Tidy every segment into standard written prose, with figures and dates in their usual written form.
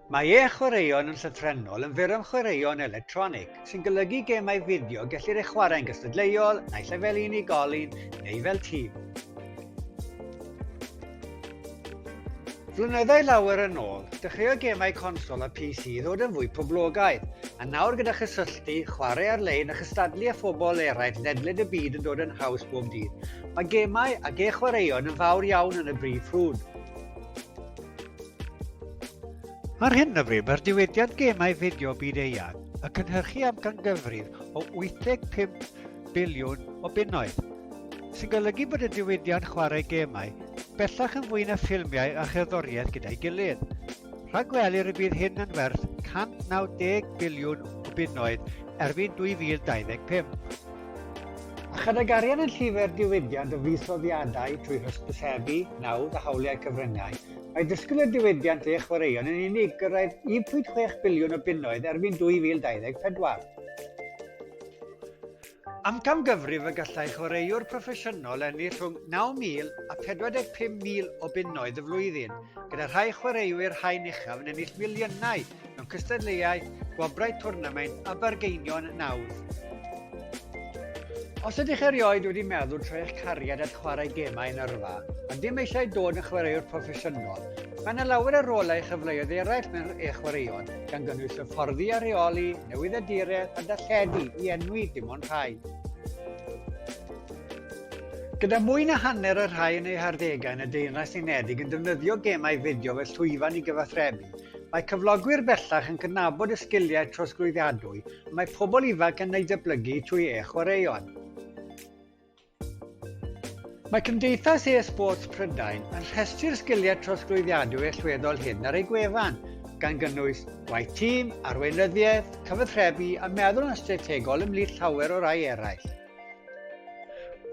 Mae e-chwaraeon yn llythrennol yn fyr am chwaraeon electronig, sy'n golygu gemau fideo gellir eu chwarae'n gystadleuol, naill ai fel unigolyn neu fel tîm. Flynyddoedd lawer yn ôl, dechreuodd gemau consol a PC ddod yn fwy poblogaidd, a nawr gyda chysylltu, chwarae ar-lein a chystadlu â phobl eraill ledled y byd yn dod yn haws bob dydd, mae gemau ac e-chwaraeon yn fawr iawn yn y brif ffrwd. Ar hyn o bryd, mae'r diwydiant gemau fideo byd-eang yn cynhyrchu amcangyfrif o 85 biliwn o bunnoedd, sy'n golygu bod y diwydiant chwarae gemau bellach yn fwy na ffilmiau a cherddoriaeth gyda'i gilydd. Rhagwelir y bydd hyn yn werth 190 biliwn o bunnoedd erbyn 2025. A chydag arian yn llifo'r diwydiant o fuddsoddiadau trwy hysbysebu, nawdd a hawliau cyfryngau, mae disgwyl i'r diwydiant e-chwaraeon yn unig gyrraedd 1.6 biliwn o bunnoedd erbyn 2024. Amcangyfrif y gallai chwaraewr proffesiynol ennill rhwng 9,000 a 45,000 o bunnoedd y flwyddyn, gyda rhai chwaraewyr haen uchaf yn ennill miliynau mewn cystadleuaeth, gwobrau twrnamaint a bargeinion nawdd. Os ydych erioed wedi meddwl troi eich cariad at chwarae gemau yn yrfa, a dim eisiau dod yn chwaraewr proffesiynol, mae yna lawer o rolau a chyfleoedd eraill mewn e-chwaraeon, gan gynnwys hyfforddi a rheoli, newyddiaduraeth a darlledu, i enwi dim ond rhai. Gyda mwy na hanner y rhai yn eu harddegau yn y Deyrnas Unedig yn defnyddio gemau fideo fel llwyfan i gyfathrebu, Mae cyflogwyr bellach yn cydnabod y sgiliau trosglwyddiadwy y mae pobl ifanc yn eu datblygu trwy e-chwaraeon. Mae Cymdeithas E-Sports Prydain yn rhestru'r sgiliau trosglwyddiadwy allweddol hyn ar ei gwefan, gan gynnwys gwaith tîm, arweinyddiaeth, cyfathrebu a meddwl yn strategol ymhlith llawer o rai eraill.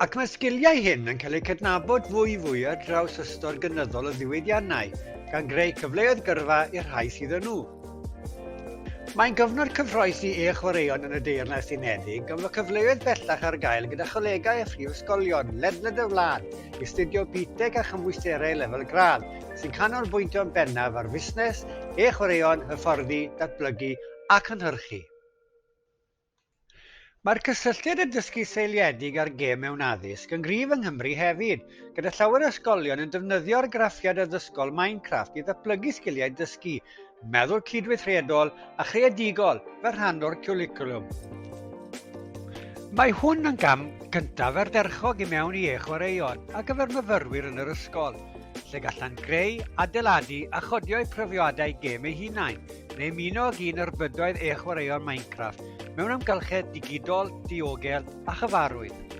Ac mae'r sgiliau hyn yn cael eu cydnabod fwyfwy ar draws ystod gynyddol o ddiwydiannau, gan greu cyfleoedd gyrfa i'r rhai sydd â nhw. Mae'n gyfnod cyffrous i e-chwaraeon yn y Deyrnas Unedig gan fod cyfleoedd bellach ar gael gyda cholegau a phrifysgolion ledled y wlad i astudio BTEC a chymwysterau lefel gradd sy'n canolbwyntio'n bennaf ar fusnes, e-chwaraeon, hyfforddi, datblygu a chynhyrchu. Mae'r cysylltiad â dysgu seiliedig ar gêm mewn addysg yn gryf yng Nghymru hefyd, gyda llawer o ysgolion yn defnyddio argraffiad addysgol Minecraft i ddatblygu sgiliau dysgu, meddwl cydweithredol a chreadigol fel rhan o'r cwricwlwm. Mae hwn yn gam cyntaf ardderchog i mewn i e-chwaraeon ar gyfer myfyrwyr yn yr ysgol, lle gallant greu, adeiladu a chodio eu profiadau gêm eu hunain. neu ymuno ag un o'r bydoedd e-chwaraeon Minecraft mewn amgylchedd digidol, diogel a chyfarwydd.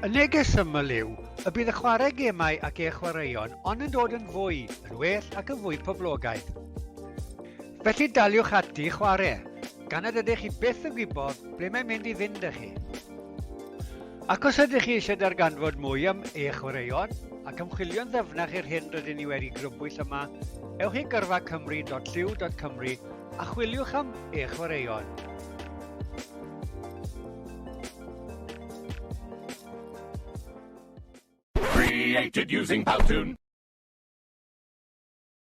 Y neges syml yw y bydd y chwarae gemau ac e-chwaraeon ond yn dod yn fwy, yn well ac yn fwy poblogaidd. Felly daliwch ati i chwarae, gan nad ydych chi byth yn gwybod ble mae'n mynd i fynd â chi. Ac os ydych chi eisiau darganfod mwy am e-chwaraeon ac ymchwilio'n ddyfnach i'r hyn rydyn ni wedi grybwyll yma, ewch i gyrfacymru.llyw.cymru a chwiliwch am e-chwaraeon. Created using Powtoon.